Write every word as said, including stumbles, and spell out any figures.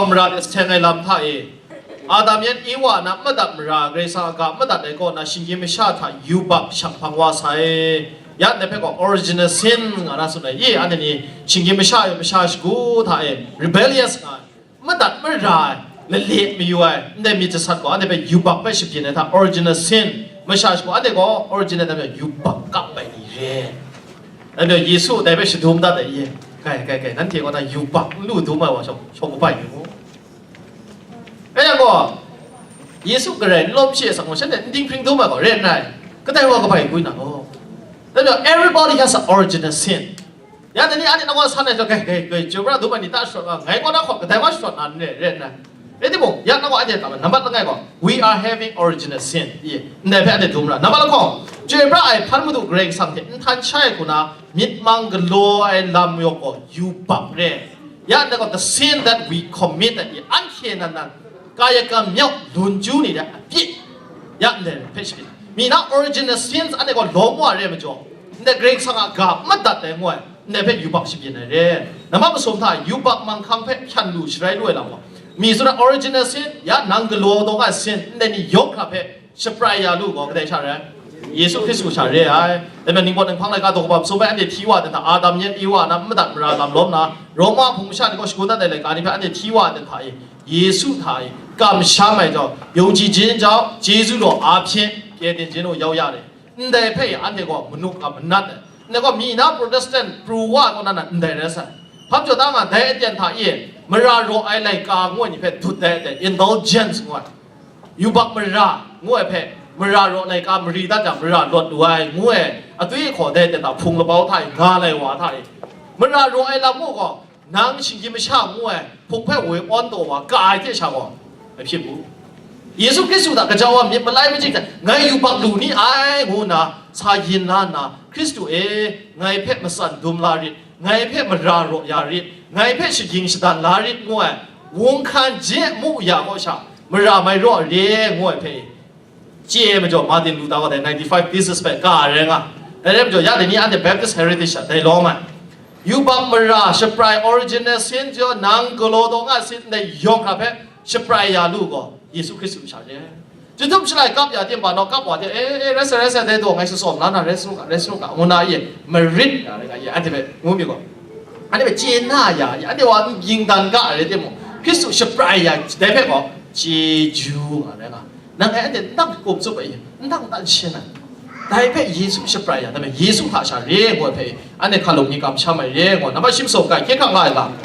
Mara de seng ai lam hta e, Adam yan Ewa na madat mara, Karai Kasang a ga madat ai kaw na shinggyim masha hta yubak shang hpang wa sai. Ya ndai hpe gaw original sin nga na tsun ai. Ye, anhte ni shinggyim masha e masha shagu hta e rebellious nga ai, madat mara ai, lale mayu ai, ndai myit jasat gaw anhte hpe yubak hpe shabyin ai hta original sin, masha shagu anhte gaw original dai hpe yubak kap ai ni re. Anhte Yesu dai hpe shadum dat ai ye. Kai, kai, kai, nanhte gaw na yubak n lu dum ai wa shawng, shawng kabai yu mu. Rai yang gaw, Yesu garai n lawm shi ai asak gaw, shanhte n dinghpring dum ai gaw, re n rai? Kadai wa kabai gwi na gaw. Dai majaw, everybody has an original sin. Ya, dai ni anhte na gaw san ai jaw, gai, gai, gai, chyoi pra dum ai ni ta shawt nga, ngai gaw na hkawt kadai wa shawt na n re, re n rai? Rai timung, ya na gaw anhte ta nambat langai gaw, we are having original sin. Ye, ndai hpe anhte dum ra. Nambat lahkawng, chyoi pra ai hpan madu Karai Kasang hte n htan shai ai hku na, myit mang galaw ai lam yawng gaw yubak re. Ya ndai gaw, the sin that we commit, that ye, anhte nan nan kayakam myawk lun ju ni de a pyit, ya ndai hpe shabyin. Mi na original sins anhte gaw lawm wa re ai majaw, ndai Karai Kasang a ga madat ai ngu ai, ndai hpe yubak shabyin ai re. Nambat masum hta yubak manghkang hpe hpyan lu sharai lu ai lam gaw, mi tsun ai original sin, ya nang galaw daw nga ai sin, ndai ni yawng hkra hpe shaprai ya lu gaw, kadai sha rai? Yesu Hkristu sha re ai. Dai majaw, Ningpawt Ninghpang laika daw kaba masum bai anhte hti wa ai hta, Adam yan Ewa na madat mara lam lawm na, Roma hpung masha ni gaw shagu dat ai laika ni hpe anhte hti wa ai hta e, Yesu hta e kamsham ai jau, ယုံကြည်ခြင်းကြောင့် ကျေးဇူးတော်အားဖြင့် ကယ်တင်ခြင်းသို့ ရောက်ရတယ်. Ndai hpe anhte gaw manuk a manat ai. Ndai gaw mi na Protestant pru wa ai kaw na na ndai rai sai. Hpa majaw ta nga, dai aten hta e mara raw ai laika ngu ai ni hpe dut dai aten, indulgence ngu ai. Yubak mara ngu ai hpe, mara raw laika mari dat jang, mara lawt lu ai ngu ai, atwi ahkaw dai aten hta hpung labau hta e, ga lai wa hta e, mara raw ai lam muk gaw, nang shinggyim masha ngu ai, hpung hpe woi awn taw wa, ka ai hte sha gaw, mai hpyi mu. Yesu Hkristu hta gaja wa myit malai machyi hte, ngai yubak lu ni ai, ngu nna sa yin la nna, Hkristu e, ngai hpe matsan dum la rit, ngai hpe mara raw ya rit, ngai hpe shagying shadan la rit, ngu ai, wunghkan je mu ya gaw sha, mara mai raw re, ngu ai hpe, chye ai majaw, Martin Luther gaw dai ninety-five thesis hpe ka ai rai nga. Dai rai majaw, ya dai ni anhte Baptist heritage sha dai lawm ai. Yubak mara shaprai, original sin jaw, nang galaw daw nga sin ndai yawng hkra hpe shaprai ya lu gaw, Yesu Hkristu sha re. Jahtum shalai kap ya timba naw kap wa hte, e, e, rai sai, rai sai, dai daw ngai shatsawm la na, rai sanu ga, rai sanu ga, ngu na ye, marit nga rai nga ye, anhte hpe ngu mi gaw, anhte hpe chye na ya, anhte wa n ging dan ga rai timung, Hkristu shaprai ya, dai hpe gaw, chyeju nga rai nga. Nang ngai anhte nang hkum tsup ai, nang tan shin ai. Dai hpe Yesu shaprai ya, dai hpe Yesu hta sha re ngu ai hpe, anhte hkalung ni kamsham ai re ngu, nambat shi masum kai, hkye hkrang la ai lam.